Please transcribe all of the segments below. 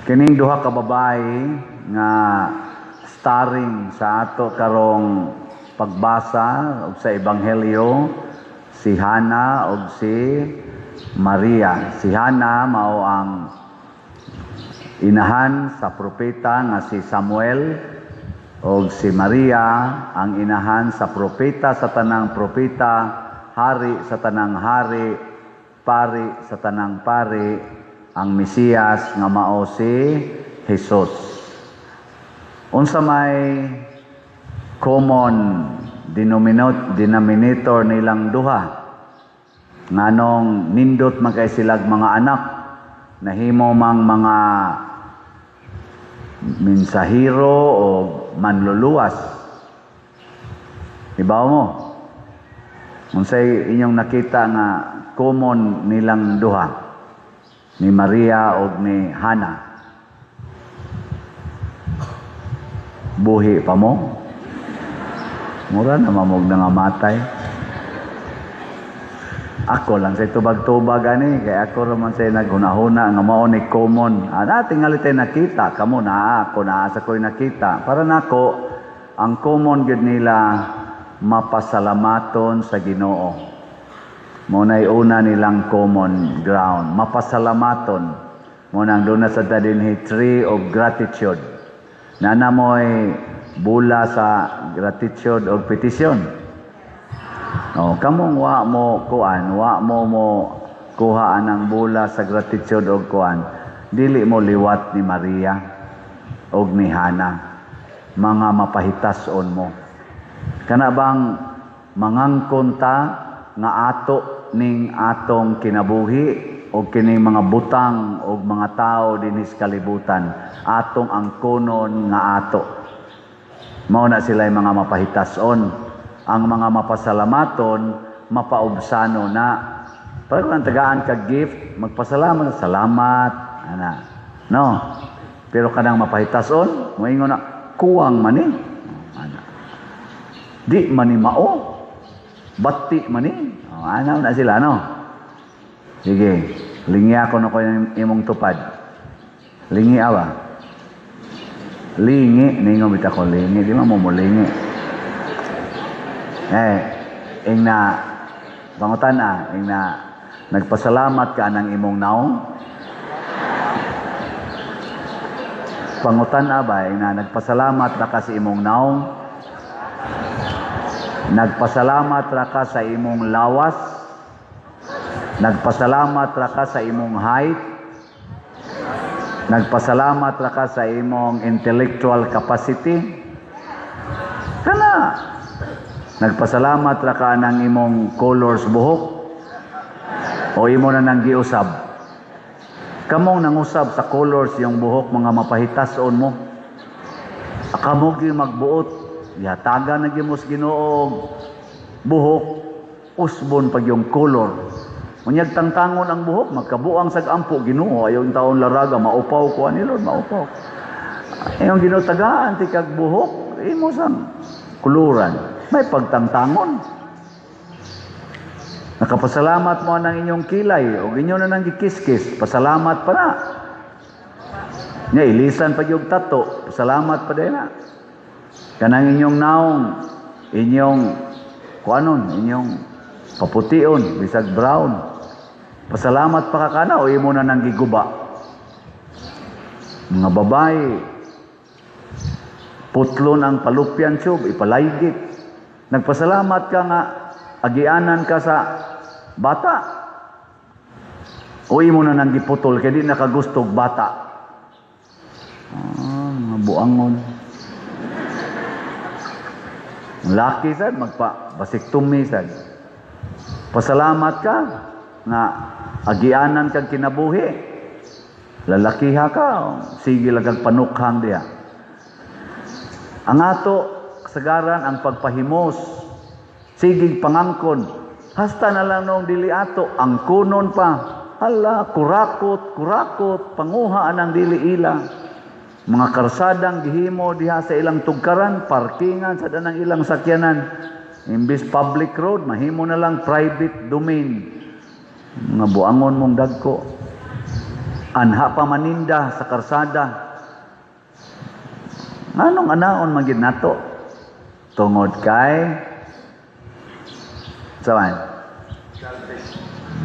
Kining duha ka babae nga starring sa ato karong pagbasa og sa Ebanghelyo, si Hana ug si Maria. Si Hana mao ang inahan sa propeta nga si Samuel og si Maria ang inahan sa propeta sa tanang propeta, hari sa tanang hari, pari sa tanang pari, ang Mesiyas nga mao si Jesus. Unsa may common denominator nilang duha? Nganong nindot man kay silag mga anak, nahimo mang mga mensahero o manluluwas? Ibaw mo? Unsay inyong nakita nga common nilang duha ni Maria o ni Hana? Buhi pa mo? Mura na mamog na nga matay. Ako lang sa tubag-tubag ani, kay ako raman sa naghunahuna nga mao ni common. Ana tingali tay nakita, kamo naa ako naa sa ko'y nakita. Para nako ang common gyud nila, mapasalamaton sa Ginoo. Mao na'y una nilang common ground, mapasalamaton. Mao nang doon na sa dinhi, tree of gratitude. Nana mo'y bula sa gratitude o petisyon. Oh, kamong wa mo kuan, wa mo mo kuha ang bula sa gratitude og kuan. Dili mo liwat ni Maria og ni Hana. Mga mapahitason mo. Kana bang mangangkon ta nga ato ning atong kinabuhi o kining mga butang o mga tao dinhi sa kalibutan, atong angkonon nga ato? Mao na sila mga mapahitason. Ang mga mapasalamaton, mapaubsano na. Pero kung tagaan ka gift, magpasalamat, salamat, ana. No. Pero kanang mapahitason, moingon na, kuwang man ni. Ana. Di man ni mao. Bati man ni. Oh, ana na sila, no? Sige, lingi ako na ko yung imong tupad. Lingi awa. Lingi, ningo bita ko lingi, di man mo mo lingi. Eh, ing na pangutan ah, ing na nagpasalamat ka ng imong naong. Pangutan ah ba, ing na nagpasalamat ra ka sa imong naong. Nagpasalamat ra ka sa imong lawas. Nagpasalamat ra ka sa imong height. Nagpasalamat ra ka sa imong intellectual capacity. Kana nagpasalamat ra ka ng imong colors buhok o imo na nang giusab. Kamong nangusab sa colors yung buhok, mga mapahitason mo. Kamo gyud magbuot, yataga na gyud mo sa Ginoo buhok, usbon pag yung color. Unyag tangtangon ang buhok, magkabuang sag ampo, Ginoo, ayaw yung taon laraga, maupaw ko ani Lord, maupaw. Ayong Ginoo tagaan ti kag buhok, imo sang kuluran, may pagtangtangon. Nakapasalamat mo ng inyong kilay, o inyo na nang gikiskis, pasalamat pa na. Nya ilisan pa yung tato, pasalamat pa din na. Kanang inyong naong, inyong kuanon, inyong papution, bisag brown. Pasalamat pa ka kana o imo na nang giguba. Mga babae, putlon ang fallopian tube, ipalaygit. Nagpasalamat ka nga, agianan ka sa bata. O imo na nang giputol, kay di nakagustog bata. Ah, mga buangon. Laki sad, magpa basiktomy sad. Pasalamat ka nga agianan kag kinabuhi. Lalakiha ka, sige lang kag panukhang diha. Ang ato kasagaran ang pagpahimos, sige pangangkon, hasta na lang noong dili ato, ang kunon pa. Hala, kurakot, kurakot, panguha ang dili ila. Mga karsadang gihimo diha sa ilang tugkaran, parkingan sa danang ilang sakyanan. Imbis public road, mahimo na lang private domain. Mga buangon mong dagko. Anha pa maninda sa karsada. Nganong anaon man gid nato? Tungod kay saan?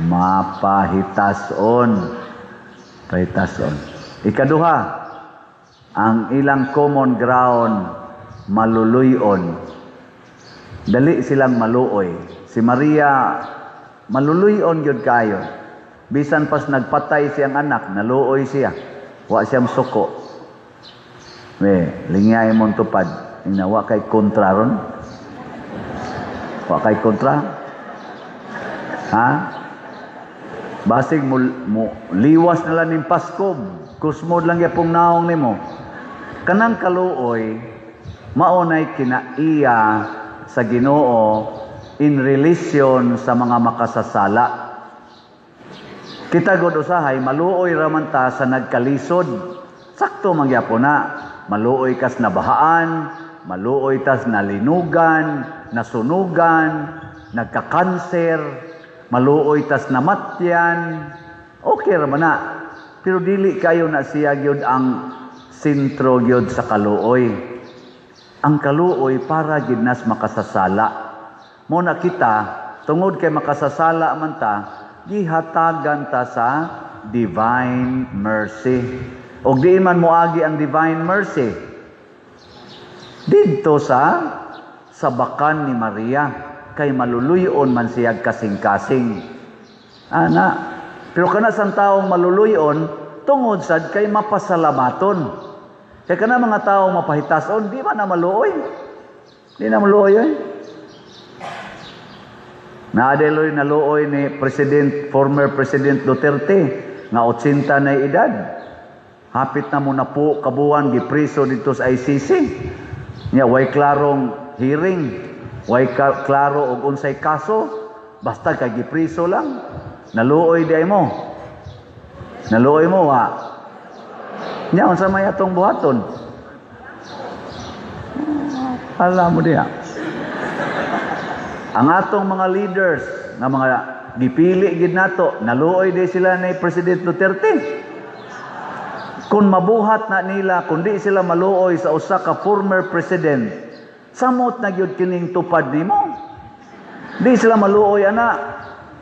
Mapahitason. Pahitason. Ikaduha, ang ilang common ground, maluluyon. Dali silang maluoy. Si Maria, maluluyon gyud kayo. Bisan pas nagpatay siyang anak, naluoy siya. Wa siyang suko. We, lingay mong tupad. Ina, wa kay kontra ron. Wa kay kontra. Ha? Basig mo liwas na lang ning Pasko, kusmod lang gyapong naong nimo. Kanang kaluoy, maunay kinaiya sa Ginoo in relation sa mga makasasala. Kita god usahay maluoy raman ta sa nagkalisod. Sakto man gyapon na. Maluoy kas nabahaan, maluoy tas nalinugan, nasunugan, nagkakanser, maluoy tas namatyan. Okay ra man na. Pero dili kayo na siya gyud ang sentro gyud sa kaluoy. Ang kaluoy para gid nas makasasala. Mo na kita tungod kay makasasala man ta, gihatagan ta sa divine mercy. Og diin man moagi ang divine mercy? Didto sa sabakan ni Maria, kay maluluyon man siya kasing-kasing. Ana, pero kana sang taong maluluyon tungod sad kay mapasalamaton. Kay kana mga taong mapahitason, di man na maluoy. Di na maluoy eh. Naadeloy naluoy ni President, former President Duterte nga 80 na edad. Hapit na mo na po kabuan gipriso dito sa ICC. Nya way klarong hearing, way klaro og unsay kaso, basta kay gipriso lang. Naluoy di ay mo. Naluoy mo wa. Nya unsa may atong buhaton? Alam mo diha. Ang atong mga leaders nga mga gipili gid nato, naluoy di sila ni President Duterte. Kung mabuhat na nila, kung di sila maluoy sa usa ka former president, samot na gyud kining tupad nimo. Di sila maluoy ana.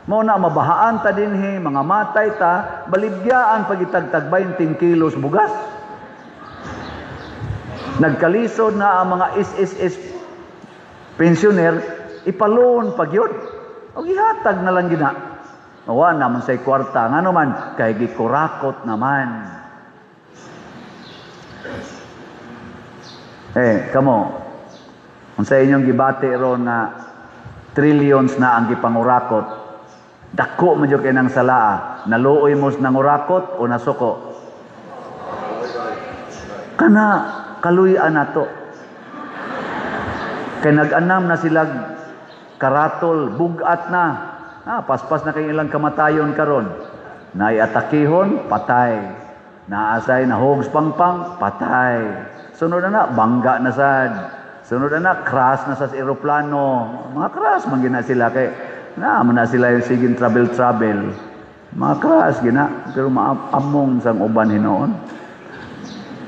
Mao na mabahaan ta dinhi, mga matay ta, baligyaan pagitagtag 20 kilos bugas. Nagkalisod na ang mga SSS pensioner, ipaloon pag yun. O gihatag na lang gina. Wa naman say kwarta. Ngano man, kay gikurakot naman. Eh, kamo, unsa inyong gibati ron na trillions na ang gipangurakot, dako man jud kay nang salaa, naluoy mo nangurakot o nasuko? Kana kaluy-an nato. Kay nag-anam na sila karatol, bugat na. Ah, paspas na kay ilang kamatayon karon. Naay atakihon, patay. Naasay na hogs pangpang, patay. Sunod na na, bangga na sad. Sunod na na, crash na sa eroplano. Mga crash man gina sila kay na man na sila yung sigin travel travel. Mga crash gina, pero maamong sang uban hinoon.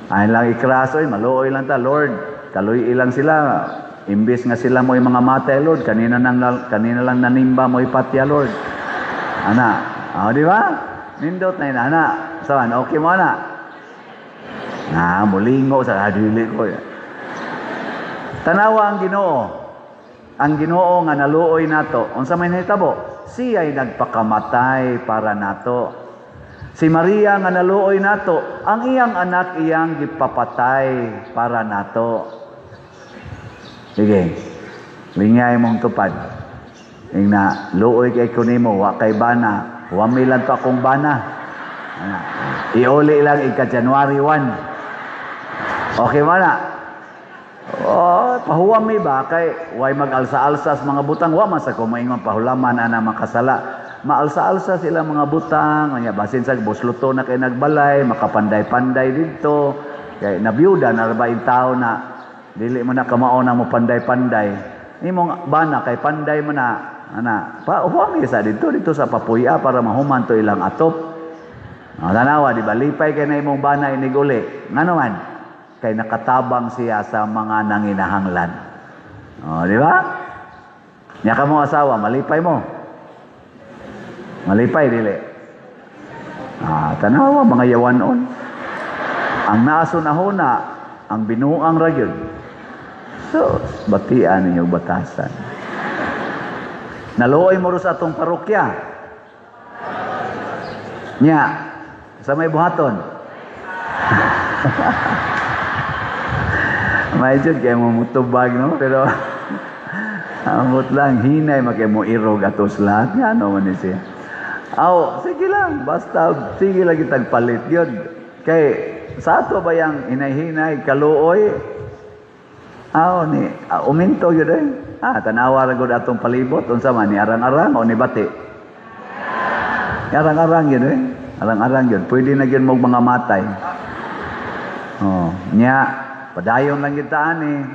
Ay lang i-crash oy, maluoy lang ta, Lord. Kaluy ilang sila. Imbis nga sila mo'y mga matay, Lord, kanina lang nanimba mo'y patya, Lord. Ana, oh, di ba? Nindot na yun, ana. Saan, okay mo, ana? Na, mulingo sa dili ko. Tanawa ang Ginoo. Ang Ginoo nga naluoy nato. Unsa may nahitabo? Siya'y nagpakamatay para nato. Si Maria nga naluoy nato, ang iyang anak iyang gipapatay para nato. Sige. Lingay mong tupad. Ingna, luoy kay kunimo, wa kay bana. Wa may lang to akong bana. Ana. Iuli lang ika January 1. Okay mo na? Oh, pahuwam mi ba kay way mag-alsa-alsa sa mga butang, wa man sa ko maingon pahulaman ana makasala. Maalsa-alsa sila mga butang, anya basin sa busluto na kay nagbalay, makapanday-panday didto. Kay nabiyuda na ra ba in tao na dili mo na kamao na mo panday-panday. Imong bana kay panday mo na ana. Pa huwam mi sa didto dito sa papuya para mahuman to ilang atop. Oh, tanawa, di ba? Lipay kay na imong bana iniguli. Ngano man? Kay nakatabang siya sa mga nanginahanglan. Oh, di ba? Nya ka mo asawa, malipay mo. Malipay, dili. Ah, tanawa, mga yawanon. Ang naasunahuna, ang binuang ra gyud. So, batian ninyo batasan. Naluoy mo ro sa atong parokya. Nya, sa may buhaton. May jud kay mo mutubag, no? Pero amot lang hinay makay mo irog atos lahat nga ano man ni siya. Aw, sige lang, basta sige lang kitag palit yun. Kay sa ato ba yang hinay-hinay kaluoy? Aw ni uminto yun eh. Ah, tanawa ra gud atong palibot unsa man ni arang-arang o ni bati. Arang-arang yun eh. Arang-arang yun. Pwede na yun mong mga matay. Oh, nya, padayon lang kita ani.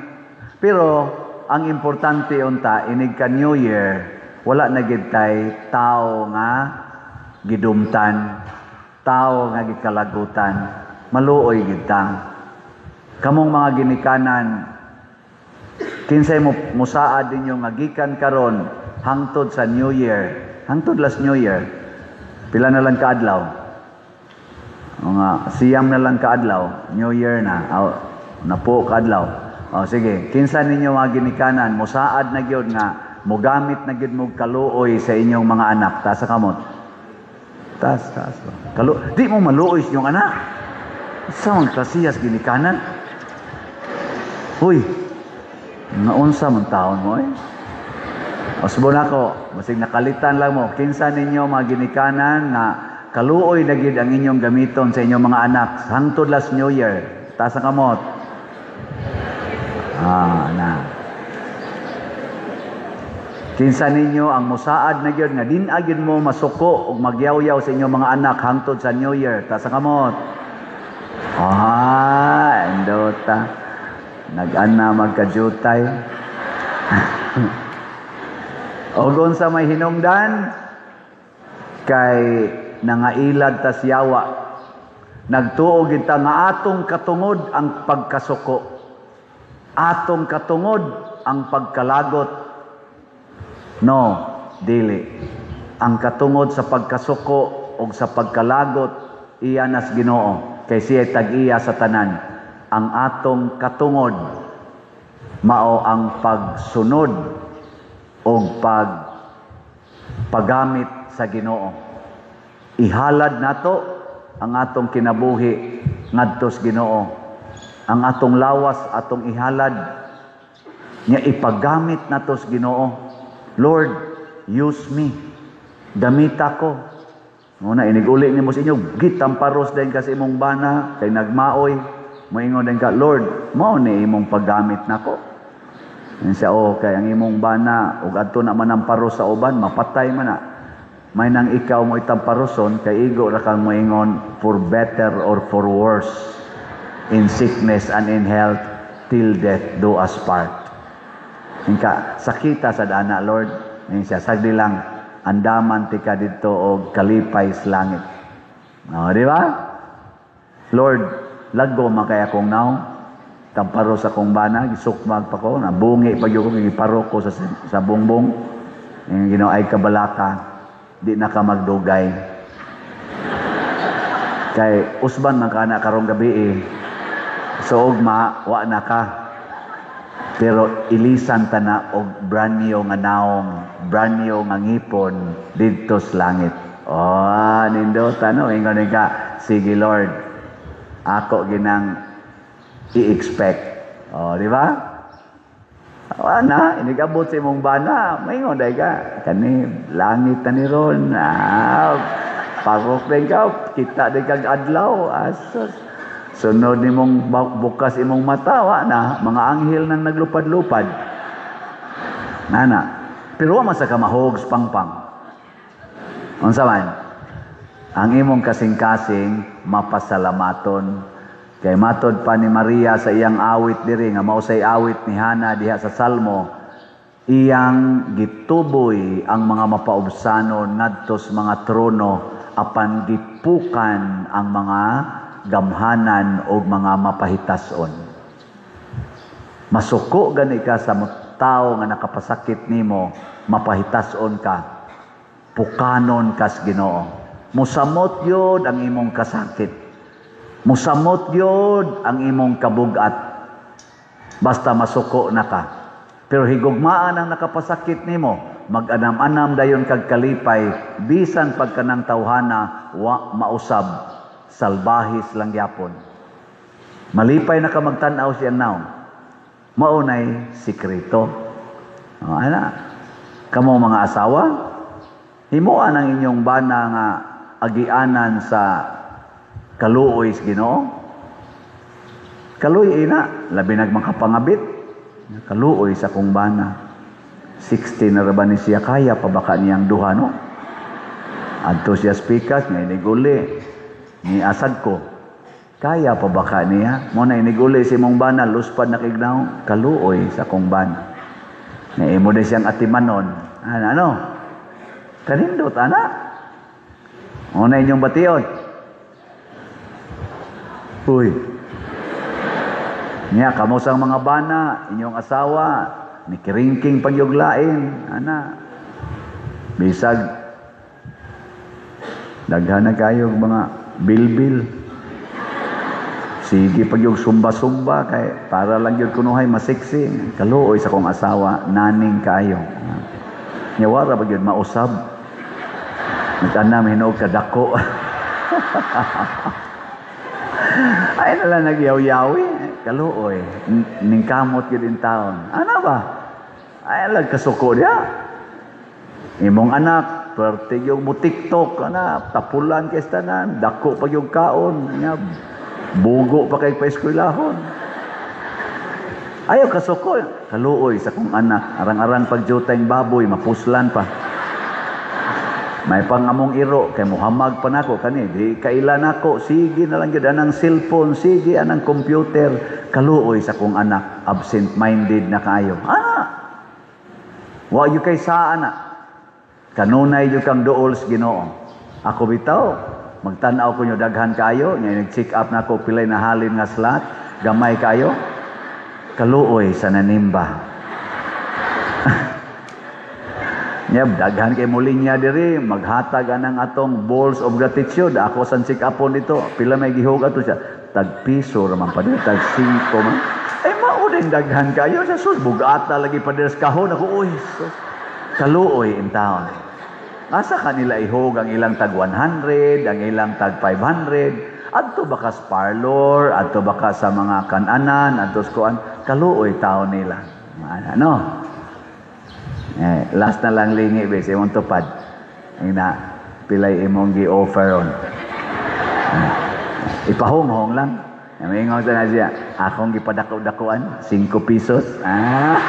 Pero ang importante unta inig ka New Year, wala na gid tay tao nga gidumtan, tao nga gikalagutan. Maluoy gid ta. Kamong mga ginikanan, kinsay mo musaad ninyo nga gikan karon hangtod sa New Year, hangtod last New Year, pila na lang kaadlaw? Mga 9 na lang kaadlaw, New Year na, aw, napo kaadlaw. O sige, kinsa ninyo mga ginikanan, musaad na gyud nga mugamit na gyud mo kaluoy sa inyong mga anak, taas sa kamot. Taas, taas. Di mo maluoy sa inyong anak. Sa mga klasiyas ginikanan. Huy, naunsa man taon mo eh. Usbon ako, basig nakalitan lang mo, kinsa ninyo mga ginikanan nga kaluoy na gid ang inyong gamiton sa inyong mga anak hangtod last New Year. Taas ang kamot. Ah, na. Kinsa ninyo ang musaad na gyud nga din gyud mo masuko ug magyawyaw sa inyong mga anak hangtod sa New Year. Taas ang kamot. Ah, endota. Nag-ana magkajutay. Og unsa may hinungdan kay nangailad tas yawa. Nagtuo gid ta nga atong katungod ang pagkasuko. Atong katungod ang pagkalagot. No, dili. Ang katungod sa pagkasuko og sa pagkalagot iya nas Ginoo kay siya tag-iya sa tanan. Ang atong katungod mao ang pagsunod og pagpagamit sa Ginoo. Ihalad nato ang atong kinabuhi ngadto sa Ginoo. Ang atong lawas atong ihalad nya ipagamit nato sa Ginoo. Lord, use me. Gamita ko. Muna inig-uli nimo sa inyo, gitamparos din kasi imong bana kay nagmaoy. Moingon din ka, Lord, mao ni imong paggamit nako. Yan siya, oh, kay ang imong bana ug adto na man ang paros sa uban, mapatay man na. May nang ikaw mo itamparoson, kay igo ra kang moingon, for better or for worse, in sickness and in health, till death do us part. Inka, sakita sa dana, Lord. Yan siya, sagdi lang, andaman ti ka dito og kalipay sa langit. O, di ba? Lord, laggo man kay akong naong. Tamparo sa akong bana, gisukmag pa ko, nabungi pa gyud ko, giparo ko sa bongbong. Yung Ginoo ay kabalaka, di na ka magdugay. Kay usban man ka na karong gabi eh. So ugma, wa na ka. Pero ilisan ta na og brand new nga naong, brand new nga ngipon didto sa langit. Oh, nindota no, ingon ka, sige Lord, ako ginang i-expect. Oh, di ba? Wa na, inigabot sa imong bana, maingon day ka, kani langit na ni ron. Ah, parok din ka, kita din kag adlaw. Asos. Sunod nimong bukas imong mata, wa na, mga anghel nang naglupad-lupad. Nana. Pero wa man sa ka mahogs pangpang. Unsa man? Ang imong kasing-kasing mapasalamaton. Kay matod pa ni Maria sa iyang awit diri nga mao say awit ni Hana diha sa Salmo, iyang gituboy ang mga mapaubsanon ngadto sa mga trono. apan gipukan ang mga gamhanan o mga mapahitason. Masuko gani ka sa tao nga nakapasakit nimo, mapahitason ka, pukanon kas Ginoo. Musamot yod ang imong kasakit. Musamot yod ang imong kabugat. Basta masuko na ka. Pero higugmaan ang nakapasakit nimo, mag-anam-anam dayon kag kalipay, bisan pagkanang tawhana wa mausab, salbahis lang gyapon. Malipay na ka magtan-aw siya naong. Maunay sikreto. O, ana. Kamo mga asawa, himuan ang inyong bana nga agianan sa kaluoy sa Ginoo. Kaluoy ina, labi nag makapangabit. Kaluoy sa kong bana. 60 na ra ba ni siya, kaya pa baka niyang duha, no? Adto siya spikas, nga iniguli. Ni asad ko. Kaya pa baka niya? Mo na iniguli si mong bana, luspad na kignaw, kaluoy sa kong bana. Nga imo din siyang atimanon. Ano, ano? Kanindot, ana. Mo na inyong bation. Uy. Niya, kamo sang mga bana, inyong asawa, ni kiringking pagyuglain, ana. Bisag, daghan na kayo mga bilbil. Sige pag yung sumba-sumba kay para lang yun kunuhay masiksi. Kaluoy sa kong asawa, naning kayo. Nya wara ba yun mausab. Nag-anam hinuog kadako. Ay na lang nagyaw-yawi. Kaluoy. Ningkamot yun in taon. Ano ba? Ay lang kasuko niya. Imong anak, pwerte yung mo TikTok, ana, tapulan kay tanan, dako pa yung kaon, nya, bugo pa kay paeskwelahon. Ayaw kasuko, kaluoy sa kong anak, arang-arang pagjutay baboy, mapuslan pa. May pangamong iro, kay muhamag pa nako kani, di kailan nako, sige na lang gyud anang cellphone, sige anang computer, kaluoy sa kong anak, absent-minded na kaayo. Ana, wa gyud kay sa ana. Kanunay gyud kang duol sa Ginoo. Ako bitaw, magtan-aw ko nyo daghan kayo, nya nag-check up na ako pilay na halin nga slot, gamay kayo. Kaluoy sa nanimba. Nya daghan kay mo linya diri, maghatag anang atong balls of gratitude. Ako san check upon dito, pila may gihug ato siya. Tag piso ra man pa diri, tag 5 man. Ay mao din daghan kayo sa sus, bugata lagi pa diri sa kahon ako, uy, sus. Kaluoy in town. Asa kanila ihog ang ilang tag 100, ang ilang tag 500? Adto ba ka sa parlor, adto ba ka sa mga kananan, adto sa kuan, kaluoy taon nila. Ano? Last na lang lingi bes, imong tupad. Ina, pilay imong gi-offer on. Ipahonghong lang. Mingon sa na siya, akong gipadako-dakuan, 5 pesos. Ah.